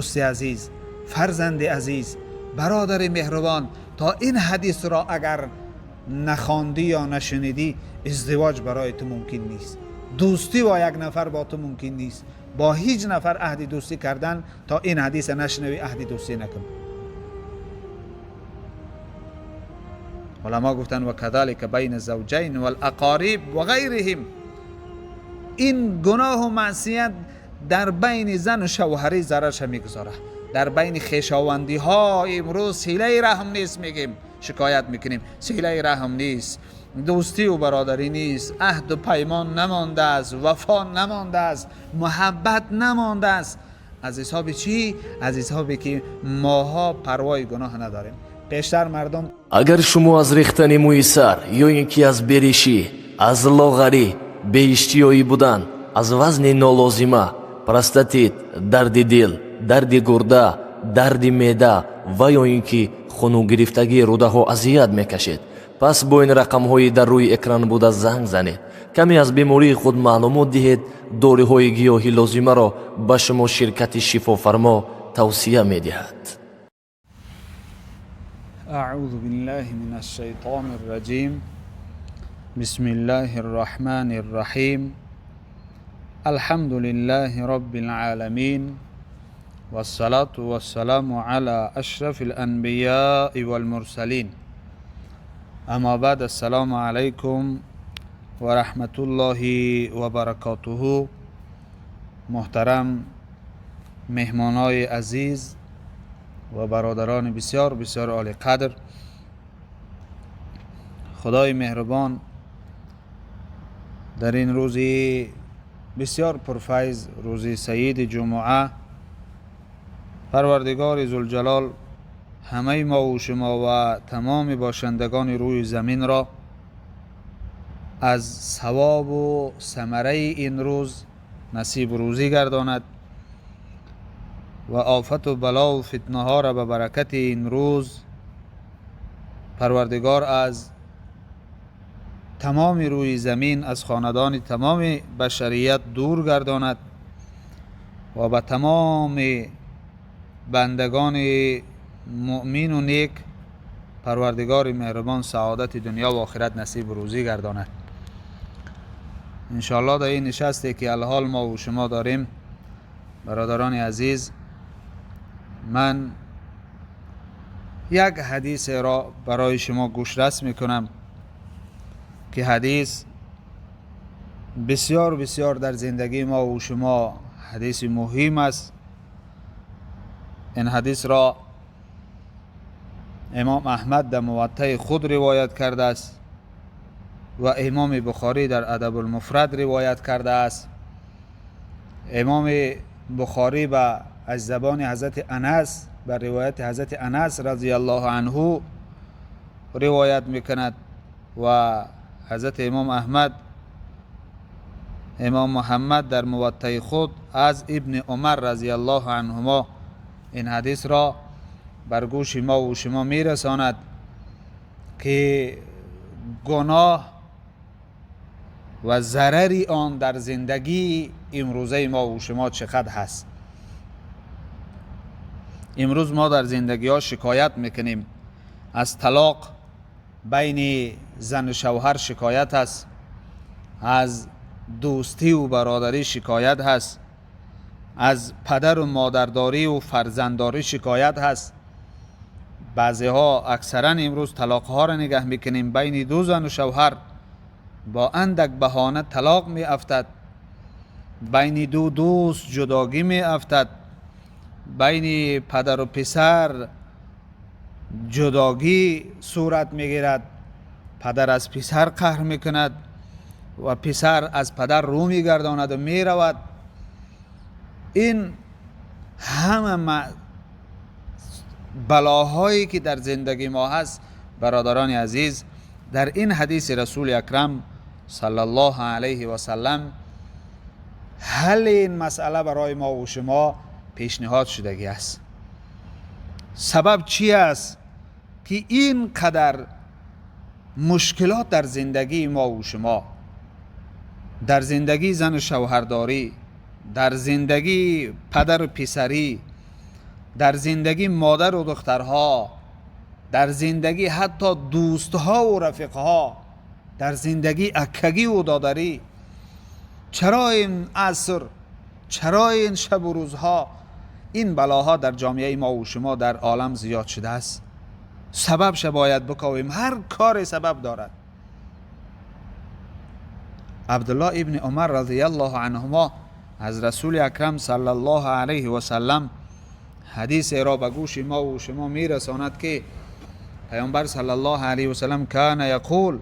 Дӯсти азиз, фарзанди азиз, бародари меҳрубон, то ин ҳадисро агар нахондӣ ё нашунидӣ, издивоҷ барои ту мумкин нест, дӯстӣ бо як нафар бо ту мумкин нест, бо ҳеҷ нафар аҳди дӯстӣ кардан то ин ҳадиса нашнавӣ аҳди дӯстӣ накун. Уламо гуфтанд: ва кадалика байна завҷайн вал-ақориб ва ғайриҳим. Ин гуноҳу маъсият дар байни зану шавҳарӣ зарарша мегузорад, дар байни хешовандиҳо. Имрӯз силаи раҳм нест, мегем, шикоят мекунем, силаи раҳм нест, дӯстию бародарӣ нест, аҳду паймон намондааст, вафо намондааст, муҳаббат намондааст. Аз ҳисоби чӣ? Аз ҳисобе ки моҳо парвои гуноҳ надорем. Пештар мардум Агар шумо аз рехтани мӯи сар ё ин ки аз беришӣ, аз лоғарӣ, беиштиёӣ будан, аз вазни нолозима, простатит, дарди дил, дарди гурда, дарди меъда ва ё ин ки хунугирифтагии рӯдаҳо азият мекашед, пас бо ин рақамҳои дар рӯи экран буда занг занед, каме аз бемории худ маълумот диҳед. Доруҳои гиёҳӣ лозимаро ба шумо ширкати Шифофармо тавсия медиҳад. أعوذ بالله من الشيطان الرجيم. بسم الله الرحمن الرحيم. الحمد لله رب العالمين، والصلاة والسلام على أشرف الأنبياء والمرسلين. أما بعد، السلام عليكم ورحمة الله وبركاته. محترم مهمانای عزیز و برادران بسیار بسیار عالی قدر، خدای مهربان در این روزی بسیار پرفیض، روزی سعید جمعه، پروردگار ذوالجلال همه ما و شما و تمام باشندگان روی زمین را از ثواب و ثمره این روز نصیب روزی گرداند و آفت و بلا و فتنه ها را به برکت این روز پروردگار از تمام روی زمین، از خاندان تمام بشریت دور گرداند و به تمام بندگان مؤمن و نیک پروردگار مهربان سعادت دنیا و آخرت نصیب روزی گرداند. انشاءالله در این نشستی که الحال ما و شما داریم، برادران عزیز، من یک حدیث را برای شما گوشرس میکنم که حدیث بسیار بسیار در زندگی ما و شما حدیث مهم است. این حدیث را امام احمد در موطأ خود روایت کرده است و امام بخاری در ادب المفرد روایت کرده است. امام بخاری به از زبان حضرت انس، بر روایت حضرت انس رضی الله عنه روایت میکند و حضرت امام احمد، امام محمد در موطأ خود از ابن عمر رضی الله عنهما این حدیث را بر گوش ما و شما میرساند که گناه و ضرر آن در زندگی امروزه ما و شما چقدر هست. امروز ما در زندگی ها شکایت میکنیم از طلاق بین زن و شوهر، شکایت هست از دوستی و برادری، شکایت هست از پدر و مادرداری و فرزندداری، شکایت هست. بعضی ها، اکثرا امروز طلاق ها را نگه میکنیم، بین دو زن و شوهر با اندک بهانه طلاق می افتد، بین دو دوست جداگی می افتد، بین پدر و پسر جداگی صورت میگیرد، پدر از پسر قهر میکند و پسر از پدر رو میگرداند و میرود. این همه بلاهایی که در زندگی ما هست، برادران عزیز، در این حدیث رسول اکرم صلی الله علیه و سلم حل این مسئله برای ما و شما پیشنهاد شدگی است. سبب چی است که این قدر مشکلات در زندگی ما و شما، در زندگی زن و شوهرداری، در زندگی پدر و پسری، در زندگی مادر و دخترها، در زندگی حتی دوستها و رفیقها، در زندگی اکگی و دادری. چرا این عصر، چرا این شب و روزها این بلاها در جامعه ما و شما در عالم زیاد شده است؟ سببش باید بکاویم. هر کار سبب دارد. عبدالله ابن عمر رضی الله عنهما از رسول اکرم صلی الله علیه و سلم حدیث را به گوش ما و شما میرساند که پیامبر صلی الله علیه و سلم کان یقول،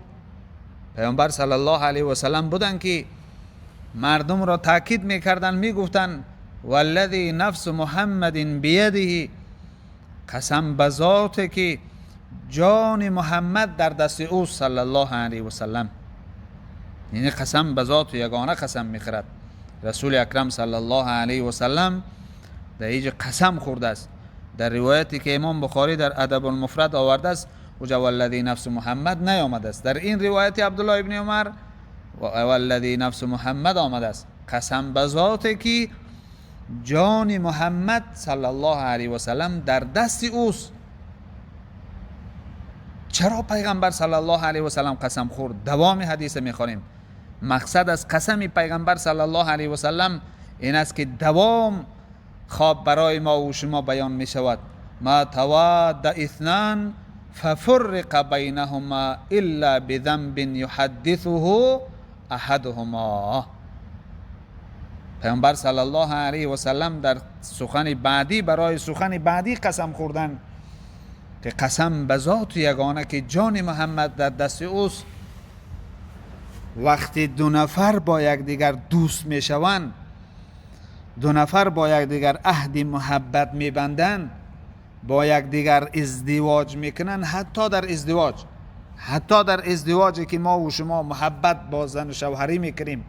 پیامبر صلی الله علیه و سلم بودند که مردم را تاکید میکردند، میگفتند والذی نفس محمد بیده، قسم به ذات که جان محمد در دست او صلی الله علیه و سلم. یعنی قسم به ذات یگانه قسم میخورد. رسول اکرم صلی الله علیه و سلم در اینجا قسم خورده است. در روایتی که امام بخاری در ادب المفرد آورده است، اوجا والذی نفس محمد نیامده است. در این روایت عبدالله ابن عمر والذی نفس محمد آمده است. قسم به ذات که جان محمد صلی الله علیه و سلم در دست اوست. چرا پیغمبر صلی الله علیه و سلم قسم خورد؟ دوام حدیث میخوانیم. مقصد از قسم پیغمبر صلی الله علیه و سلم این است که دوام خواب برای ما و شما بیان می شود. ما تواد اثنان ففرق بینهما الا بذنب یحدثه احدهما. پیامبر صلی الله علیه و سلم در سخن بعدی برای سخن بعدی قسم خوردن که قسم به ذات یگانه که جان محمد در دست اوست، وقتی دو نفر با یکدیگر دوست میشوند، دو نفر با یکدیگر عهد محبت میبندند، با یکدیگر ازدواج میکنن، حتی در ازدواج، حتی در ازدواجی که ما و شما محبت با زن و شوهری میکنیم،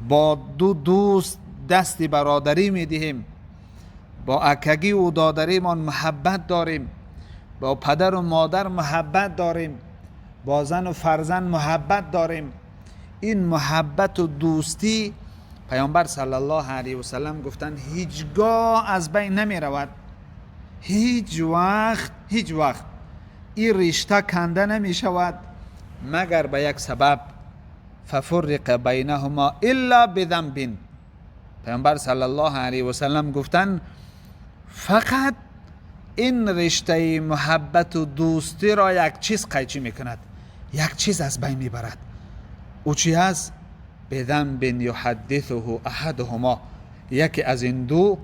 با دو دوست دست برادری میدهیم، با اکگی و دادریمان محبت داریم، با پدر و مادر محبت داریم، با زن و فرزند محبت داریم. این محبت و دوستی پیامبر صلی الله علیه و سلم گفتند هیچگاه از بین نمی رود، هیچ وقت، هیچ وقت این رشته کنده نمی شود مگر به یک سبب، ففرق بینهما الا بذنب. پیامبر صلی الله علیه و سلم گفتند فقط این رشته محبت و دوستی را یک چیز قیچی میکند، یک چیز از بین میبرد. او چی هست؟ بذنب یحدثه احدهما، یکی از این دو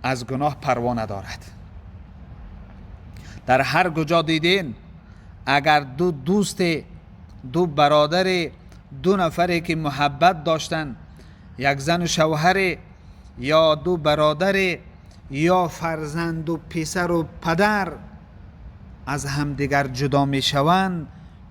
از گناه پروا ندارد. در هر کجا دیدین اگر دو دوست، دو برادر، دو نفری که محبت داشتن، یک زن و شوهر یا دو برادر یا فرزند و پسر و پدر از همدیگر جدا میشوند،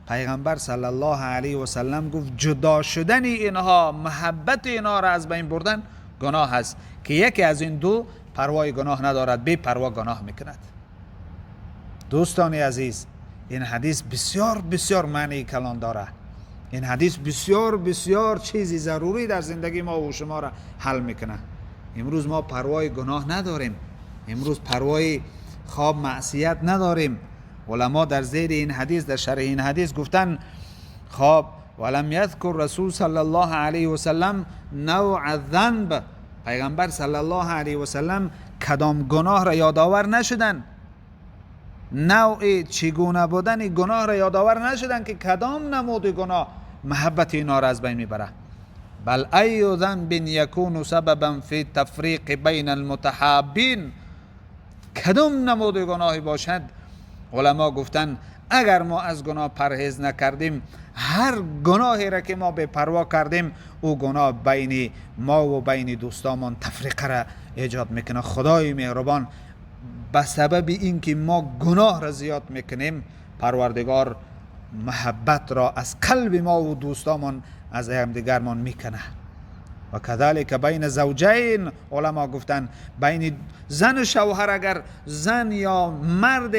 پیغمبر صلی الله علیه و سلم گفت جدا شدن اینها، محبت اینها را از بین بردن گناه است که یکی از این دو پروای گناه ندارد، بی پروا گناه میکند. دوستان عزیز، این حدیث بسیار بسیار معنی کلان داره. این حدیث بسیار بسیار چیزی ضروری در زندگی ما و شما را حل میکنه. امروز ما پروای گناه نداریم، امروز پروای خواب معصیت نداریم. علما در زیر این حدیث، در شرح این حدیث گفتن خواب ولم یذکر رسول صلی الله علیه و سلم نوع الذنب، پیغمبر صلی الله علیه و سلم کدام گناه را یادآور نشدن، نوع چگونه بودن گناه را یادآور نشدن که کدام نمود گناه محبت اینا را از بین میبره. بل ای ذنب یکون سببا فی تفریق بین المتحابین، کدام نمود گناهی باشد؟ علما گفتن اگر ما از گناه پرهیز نکردیم، هر گناهی را که ما به پروا کردیم، او گناه بین ما و بین دوستامان تفریقه را ایجاد میکنه. خدای مهربان به سبب اینکه ما گناه را زیاد میکنیم، پروردگار محبت را از قلب ما و دوستامان از همدیگرمان میکنه. و کذالک بین زوجین، علما گفتن بین زن و شوهر اگر زن یا مرد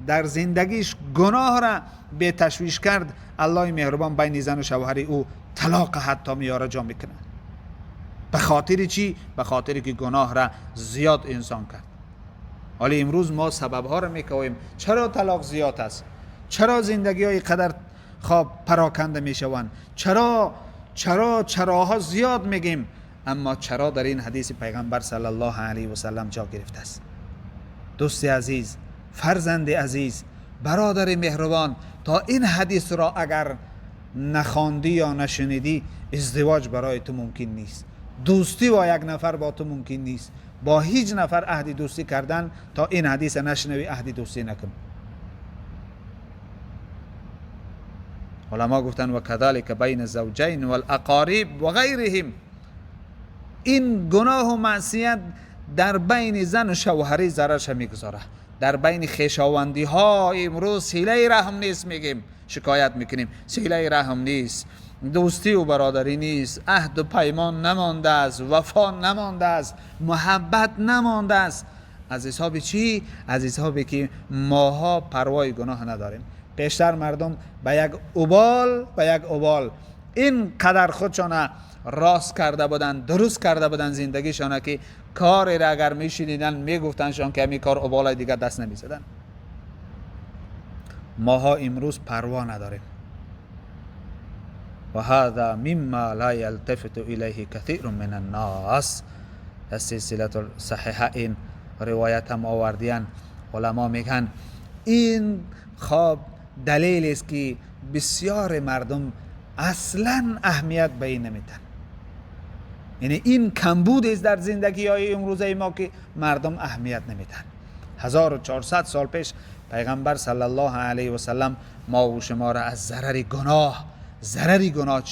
در زندگیش گناه را به تشویش کرد، الله مهربان بین زن و شوهر او طلاق حتی میاره جا میکنه. به خاطر چی؟ به خاطر که گناه را زیاد انسان کرد. حالا امروز ما سببها را میکویم. چرا طلاق زیاد است؟ چرا زندگی های قدر خواب پراکنده میشوند؟ چرا چرا چراها زیاد میگیم، اما چرا در این حدیث پیغمبر صلی الله علیه و سلم جا گرفته است؟ دوست عزیز، فرزند عزیز، برادر مهربان، تا این حدیث را اگر نخواندی یا نشنیدی، ازدواج برای تو ممکن نیست، دوستی با یک نفر با تو ممکن نیست، با هیچ نفر عهد دوستی کردن تا این حدیث نشنوی عهد دوستی نکن. علما گفتن و کذالک بین الزوجین والاقارب و غیرهم، این گناه و معصیت در بین زن و شوهری ضررش میگذاره، در بین خویشاوندی ها امروز صله رحم نیست، میگیم شکایت میکنیم صله رحم نیست، دوستی و برادری نیست، عهد و پیمان نمانده است، وفا نمانده است، محبت نمانده است. از حساب چی؟ از حسابی که ماها پروای گناه نداریم. پیشتر مردم به یک اوبال، به یک اوبال این قدر خودشان راست کرده بودن، درست کرده بودن زندگیشان که کاری را اگر میشنیدن میگفتنشان که همین کار اوبال دیگه دست نمیزدن. ماها امروز پروا نداریم. و هذا مما لا یلتفت الیه کثیر من الناس. در سلسله صحیحه این روایت هم آوردین. علما میگن این خواب دلیل است که بسیار مردم اصلا اهمیت به این نمیتن. یعنی این کمبود است در زندگی های امروزه ما که مردم اهمیت نمیتن. 1400 سال پیش پیغمبر صلی الله علیه و سلم ما و شما را از ضرر گناه، ضرر گناه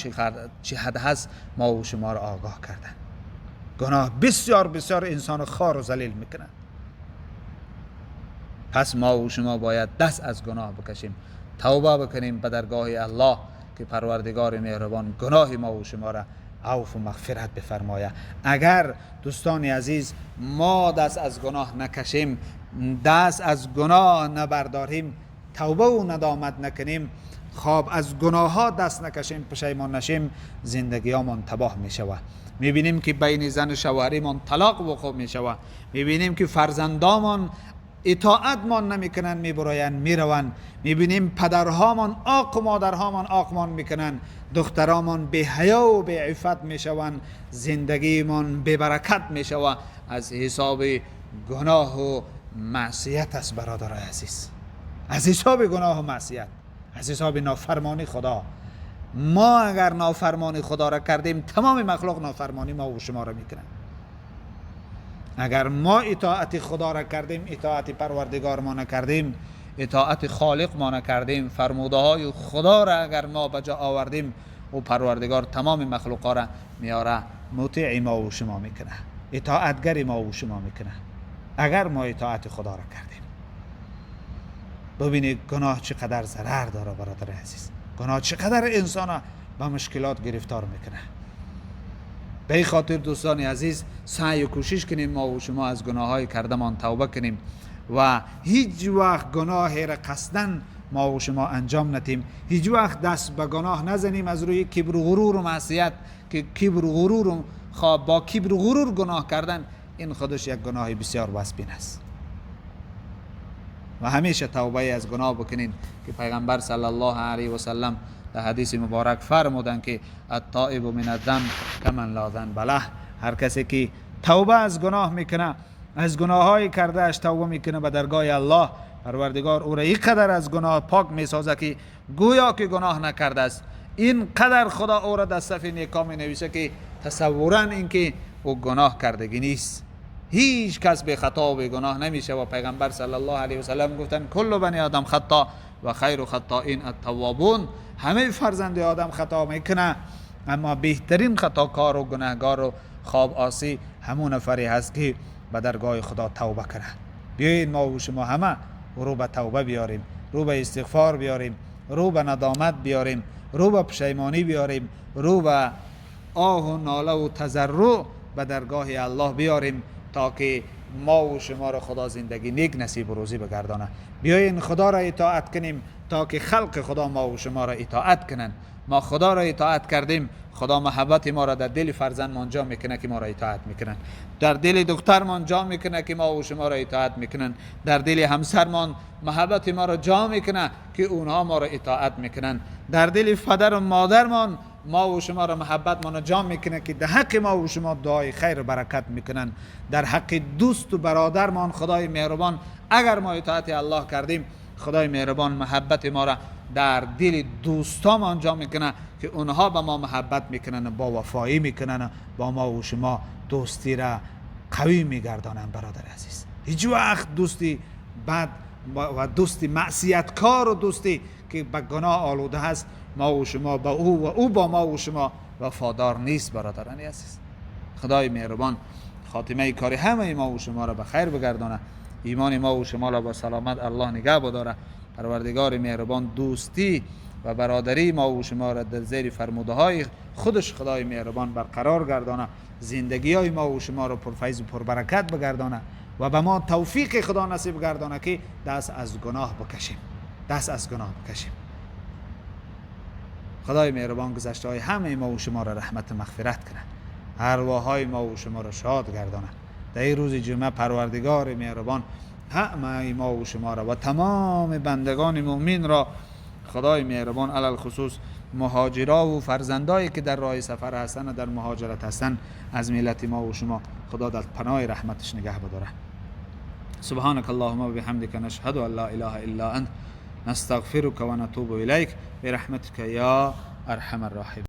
چه حد هست، ما و شما را آگاه کردن. گناه بسیار بسیار انسان خوار و ذلیل میکنه. پس ما و شما باید دست از گناه بکشیم، توبه بکنیم به درگاه الله که پروردگار مهربان گناه ما و شما را عفو و مغفرت بفرماید. اگر دوستان عزیز ما دست از گناه نکشیم، دست از گناه نبرداریم، توبه و ندامت نکنیم، خواب از گناه ها دست نکشیم، پشیمان نشیم، زندگیمان تباه می شود. میبینیم که بین زن و شوهریمان طلاق وقوع می شود، میبینیم که فرزندامان اطاعتمان نمیکنن، میبراین میروند. میبینیم پدرهامان آق و مادرهامان آقمان میکنن، دخترامان بی حیا و بی عفت میشوند، زندگیمان بی برکت میشود. از حساب گناه و معصیت است برادرای عزیز، از حساب گناه و معصیت، از حساب نافرمانی خدا. ما اگر نافرمانی خدا را کردیم، تمام مخلوق نافرمانی ما و شما را میکنن. اگر ما اطاعت خدا را کردیم، اطاعت پروردگار ما نکردیم، اطاعت خالق ما نکردیم، فرموده های خدا را اگر ما به جا آوردیم، او پروردگار تمام مخلوق را میاره مطیع ما و شما میکنه، اطاعتگر ما و شما میکنه اگر ما اطاعت خدا را کردیم. ببینید گناه چقدر ضرر داره برادر عزیز، گناه چقدر انسان به مشکلات گرفتار میکنه. به این خاطر دوستان عزیز سعی و کوشش کنیم ما و شما از گناه های کردمان توبه کنیم و هیچ وقت گناه را قصداً ما و شما انجام ندیم، هیچ وقت دست به گناه نزنیم از روی کبر و غرور و معصیت، که کبر و غرور و با کبر و غرور گناه کردن این خودش یک گناه بسیار وزبین است. و همیشه توبه از گناه بکنین که پیغمبر صلی الله علیه و سلم در حدیث مبارک فرمودن که التائب من الذنب کمن لا ذنب له. هر کسی که توبه از گناه میکنه، از گناههای کرده اش توبه میکنه به درگاه الله، پروردگار او را اینقدر از گناه پاک میسازه که گویا که گناه نکرده است. این قدر خدا او را در صف نیکا می نویسه که تصوراً اینکه او گناه کردگی نیست. هیچ کس به خطا و به گناه نمیشه و پیغمبر صلی الله علیه و سلم گفتن کل بنی آدم خطا و خیر خطائین التوابون. همه فرزند آدم خطا میکنه، اما بهترین خطاکار و گناهگار و خواب آسی همون نفری هست که به درگاه خدا توبه کنه. بیایید ما و شما همه رو به توبه بیاریم، رو به استغفار بیاریم، رو به ندامت بیاریم، رو به پشیمانی بیاریم، رو به آه و ناله و تضرع به درگاه الله بیاریم تا که ما و شما را خدا زندگی نیک نصیب و روزی بگردانه. بیاین خدا را اطاعت کنیم تا که خلق خدا ما و شما را اطاعت کنن. ما خدا را اطاعت کردیم، خدا محبت ما را در دل فرزندمان جا میکنه که ما را اطاعت میکنن، در دل دخترمان جا میکنه که ما و شما را اطاعت میکنن، در دل همسرمان محبت ما را جا میکنه که اونها ما را اطاعت میکنن، در دل پدر و مادرمان ما و شما را محبت ما جا میکنه که در حق ما و شما دعای خیر و برکت میکنن، در حق دوست و برادرمان خدای مهربان اگر ما اطاعت الله کردیم، خدای مهربان محبت ما را در دل دوستامان جا میکنه که اونها به ما محبت میکنن، با وفایی میکنن، با ما و شما دوستی را قوی میگردانن. برادر عزیز، هیچ وقت دوستی بد و دوستی معصیتکار و دوستی که به گناه آلوده هست ما و شما با او و او با ما و شما وفادار نیست. برادران عزیز، خدای مهربان خاتمه کاری همه ما و شما را به خیر بگردانه، ایمان ما و شما را با سلامت الله نگه بداره. پروردگار مهربان دوستی و برادری ما و شما را در زیر فرموده های خودش خدای مهربان برقرار گردانه، زندگی های ما و شما را پرفیض و پربرکت بگردانه و به ما توفیق خدا نصیب گردانه که دست از گناه بکشیم، دست از گناه بکشیم. خدای مهربان گذشته های همه ما و شما را رحمت و مغفرت کنه، ارواح ما و شما را شاد گردانه. در این روز جمعه پروردگار مهربان همه ما و شما را و تمام بندگان مؤمن را خدای مهربان علی الخصوص مهاجرا و فرزندایی که در راه سفر هستند و در مهاجرت هستند از ملت ما و شما خدا در پناه رحمتش نگه بداره. سبحانك اللهم وبحمدك نشهد ان لا اله الا انت نستغفرك ونتوب اليك برحمتك يا ارحم الراحمين.